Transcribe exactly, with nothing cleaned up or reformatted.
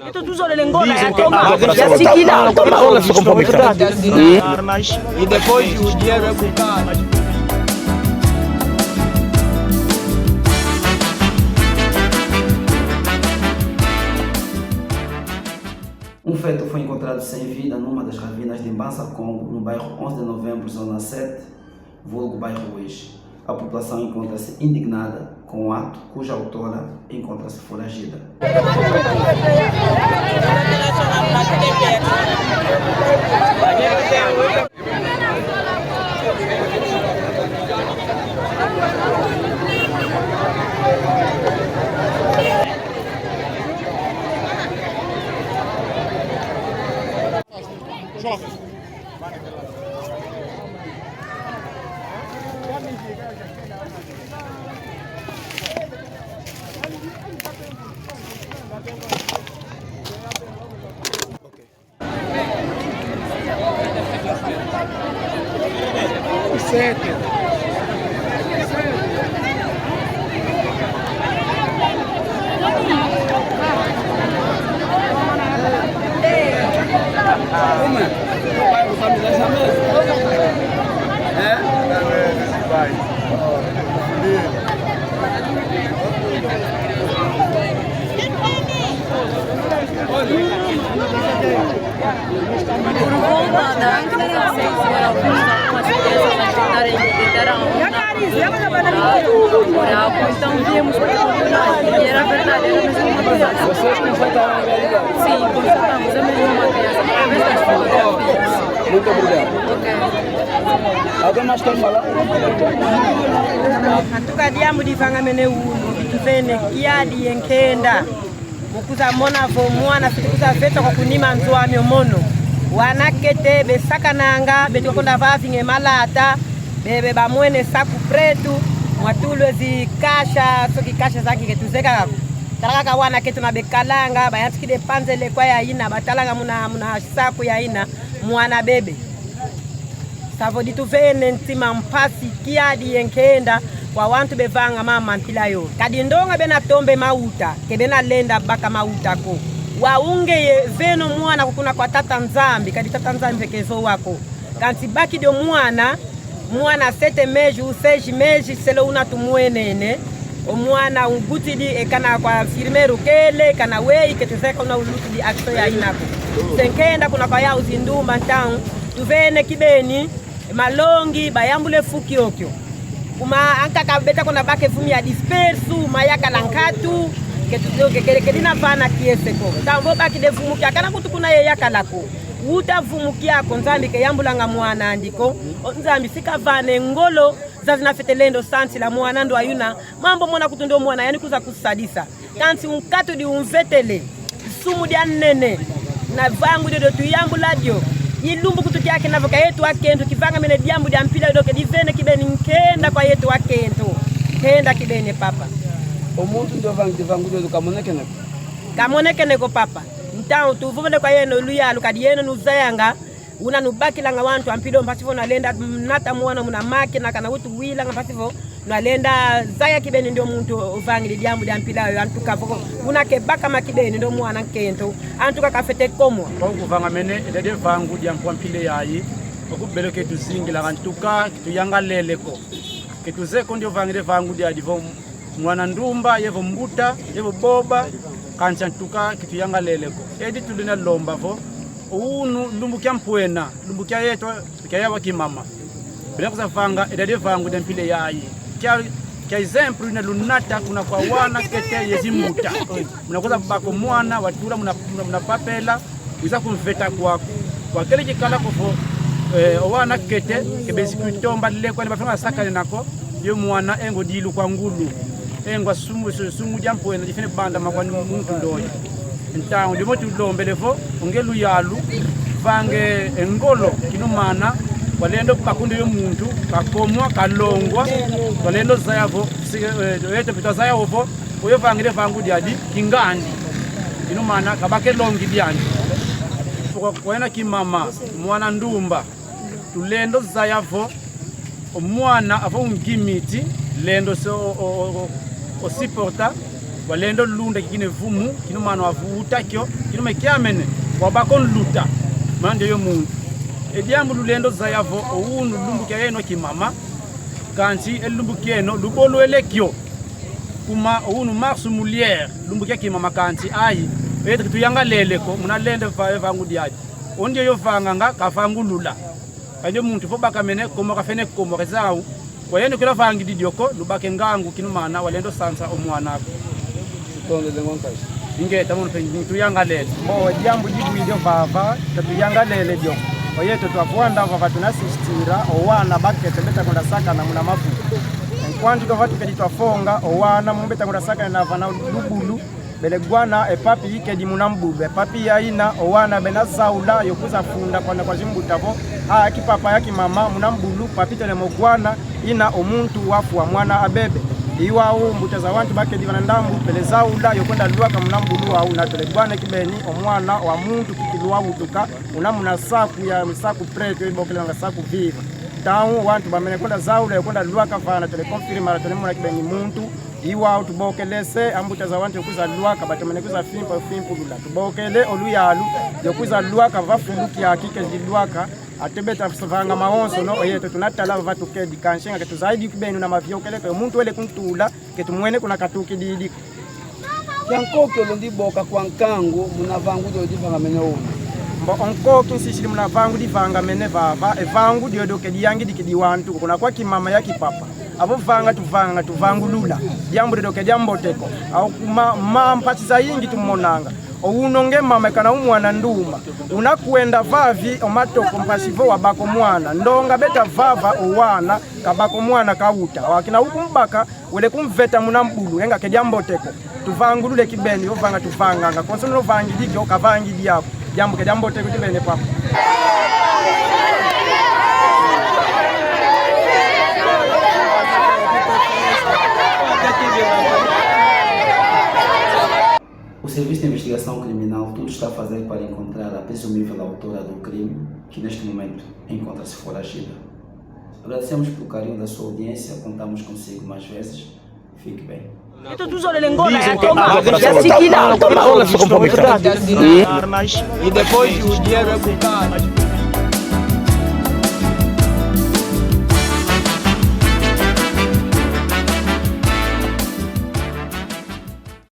Ito tuzolele ngola ya Toma, ya sikila. Armas, e depois o dinheiro é bocado. Um feto foi encontrado sem vida numa das ravinas de Mbanza Kongo, no bairro onze de Novembro, Zona sete, vulgo bairro Uíge. A população encontra-se indignada com o ato, cuja autora encontra-se foragida. Por volta das dezasseis horas, alguns estão com as crianças a gritarem que deram a onda por algo. Então viemos para confirmar e era verdade, era mesmo uma criança. Vocês constataram a realidade? Sim, constatamos, é mesmo uma criança, através das fotografias. Muito obrigado. Ok. Alguém mais quer falar? Antuka diambu divangamene unu, tuvene kiadi ye nkenda. Mu kwiza mona vo mwana fwete kwiza veta kwa kunima nzo ame o mono. Wana kete besakananga, beto kwenda vavinge malata, bebe bamwene saku preto, mwatulwe zi caixa, soki caixa zaki ke tuzeye kaka ko. Tala kaka wana kete na bekalanga, bayantikidi mpanza lekwa ya yina, batalanga muna, muna saku ya yina, mwana bebe. Savo dituvene ntima mpasi, kiadi ye nkenda kwa wantu bevanga mama mpila yo. Kadi ndonga bena tombe mawuta, ke bena lenda baka mawuta ko. Wau ngeye veno mwana ko kuna kwa Tata Nzambi, kadi Tata Nzambi ke zowa ko. Kansi bakidi o mwana, mwana sete meses ou seis meses, selo una tumwenene. O mwana ungutidi, e kana kwa enfermeiro kele, kana weyi, ke tuzeye ka una ulutidi action ya yina ko. Se nkenda kuna kwa yau zindumba, então tuvene kibeni malongi, bayambula e fu kiokio. Kuma ankaka beta kuna baka e vumi ya disperso, mayakala nkatu, ke tu-, ke, ke, ke dina vana kiese ko. Ntangu vo bakidi e vumu kia, kana kutu kuna ye yakala ko. Wuta vumu kiaku, Nzambi ke yambulanga mwana andi ko. O Nzambi si kavana e ngolo, zazi na fwete lenda o sansila mwana ndwayuna. Mambu mona kutu ndio mwana yani kwiza kusadisa. Kansi unkatudi umvetele. Sumu dia nene. Na vangu dio dio tuyambula dio. I lumbu kutu kiaki na vo ka yeto akento, kivangamene diambu dia mpila dio ke divene kibeni nkenda kwa yeto akento. Nkenda kibeni, papa. O muntu ndio vangidi vangu dio dio kamonekene ko? Kamonekene ko, papa. Então tuvovele kwa yeno luyalu, kadi yeno nuzayanga. Una nubakilanga wantu a mpila yo, mpasi vo nalenda nata mwana muna makina, kana utu wilanga, mpasi vo nalenda zaya kibeni ndio muntu ovangidi diambu dia mpila yo, antuka vo una ke bakama kibeni ndio mwana nkento, antuka kafwete komwa. Kwa kuvangamene, e diadi e vangu dia nkwa mpila yayi, oku belo ke tuzingilanga, antuka ke tuyangalele ko. Ke tuzeye ko ndio vangidi e vangu diadi vo mwana ndumba, yevo mbuta, yevo boba, kansi antuka ke tuyangalele ko. E di tulenda lomba vo, unu lumbu kia mpwena, lumbu kia yeto, kia yawa kimama. Bena kwiza vanga e diadi e vangu dia mpila yayi. Kia, kia exemplo ina lunata kuna kwa wana kete ye zimbuta. Muna kwiza baka o mwana, watula muna, muna, muna papela, wiza kumveta kwaku. Wakele kikala ko vo, eh, o wana kete, ke bezi kutomba lekwa ni bafanga sakanena ko, yo mwana e ngo dilu kwa ngulu. E ngo sumu, su-, sumu dia mpwena difwene bandama kwa muntu ndoyi. Então, dimo tulombele vo, o nge luyalu, vanga e ngolo, kinumana, walenda baka o nde yo muntu, kakomwa, kalongwa, walenda zaya vo, si, eh, yeto beto zaya ovo, oyo vangidi e vangu diadi, kingandi. Kinumana, kabaka e longi diandi. Kwa, kwa yena kimama, mwana ndumba, tulenda zaya vo, o mwana avo ungimiti, lenda o, o, o, o, o supporta, Walenda lunda kikina e vumu, kinumana wavuta kio, kinuma kiamene, wabaka o nluta, mandi yo muntu. E diambu lulenda zaya vo, o unu lumbu kia yeno kimama, kansi e lumbu kieno lubolwele kio. Kuma o unu Março Mulher, lumbu kia kimama kansi ayi, yeto ke tuyangalele ko, muna lenda va, e vangu diadi. O ndioyo vanganga, kavangulula. Kansi o muntu vo bakamene, komoka fene komoka zau. Kwa yeno kila vangidi dio ko, lubaka e ngangu kinumana, walenda sansa o mwana aku. Tondele ngwa nkazi. Ingeta, mono mpe ntu yangalele. Bon, diambu dibu idio vava, ka tuyangalele dio. O yeto twavwanda vava tuna assistira, o wana bakete beta kwenda sakana muna mavutu. Enquanto que vatu kedi twafonga, o wana mu beta kwenda sakana na vana lubulu, bele gwana e papi ikedi muna mbulu. E papi yayina, o wana bena zaula, yo kwiza funda kwanda kwa zimbuta vo: "Ah, kipapa ya kimama, muna mbulu, papi tele mo gwana, ina o muntu wafwa mwana abebe." I wau mbuta za wantu bakedi vana ndambu, bele zaula, yo kwenda lwaka muna mbulu wau, na tele gwana kibeni, o mwana wa muntu kiki lwawutuka, una muna saku ya, saku preto, ibokelanga saku viva. Ntangu wantu bamene kwenda zaula, yo kwenda lwaka vana, tele confirmar, tele mona kibeni muntu, i wau tubokelese, ambuta za wantu yo kwiza lwaka, batomene kwiza fimpa, fimpulula. Tubokele o luyalu, yo kwiza lwaka va fulu kiaki kezi lwaka, ate beta vanga mawonsono, o yeto tuna tala vatu kedi, kansi nga ke tuzayidi kibeni na maviokele, ke muntu wele kuntula, ke tumwene kuna katukididi. Kia nkoki olondi boka kwa nkangu, muna vangu dio divangamene una. Mbo o nkoki nsisidi muna vangu divangamene vava, e vangu diodio ke diyangidikidi wantu, kuna kwa kimama ya kipapa. Avo vanga tuvanga, tuvangulula. Diambu diodio ke diambote ko. Au kuma, ma mpasi zayingi tumonanga. O uno nge mama kana u mwana ndumba. Una kwenda vavi o matoko mpasi vo wabaka o mwana. Ndonga beta vava o wana, kabaka o mwana kawuta. Wakina ukumbaka, wele kumveta muna mbulu, e nga ke diambote ko. Tuvangulule kibeni, yo vanga tuvanganga. Konso no vangidi dio, kavangidi ako. Diambu ke diambote ko kibeni papa. O Serviço de Investigação Criminal tudo está a fazer para encontrar a presumível autora do crime, que neste momento encontra-se foragida. Agradecemos pelo carinho da sua audiência, contamos consigo mais vezes. Fique bem. Ito tuzolele Ngola ya Tonga, ya Sikila. Armas e depois o dinheiro é bocado.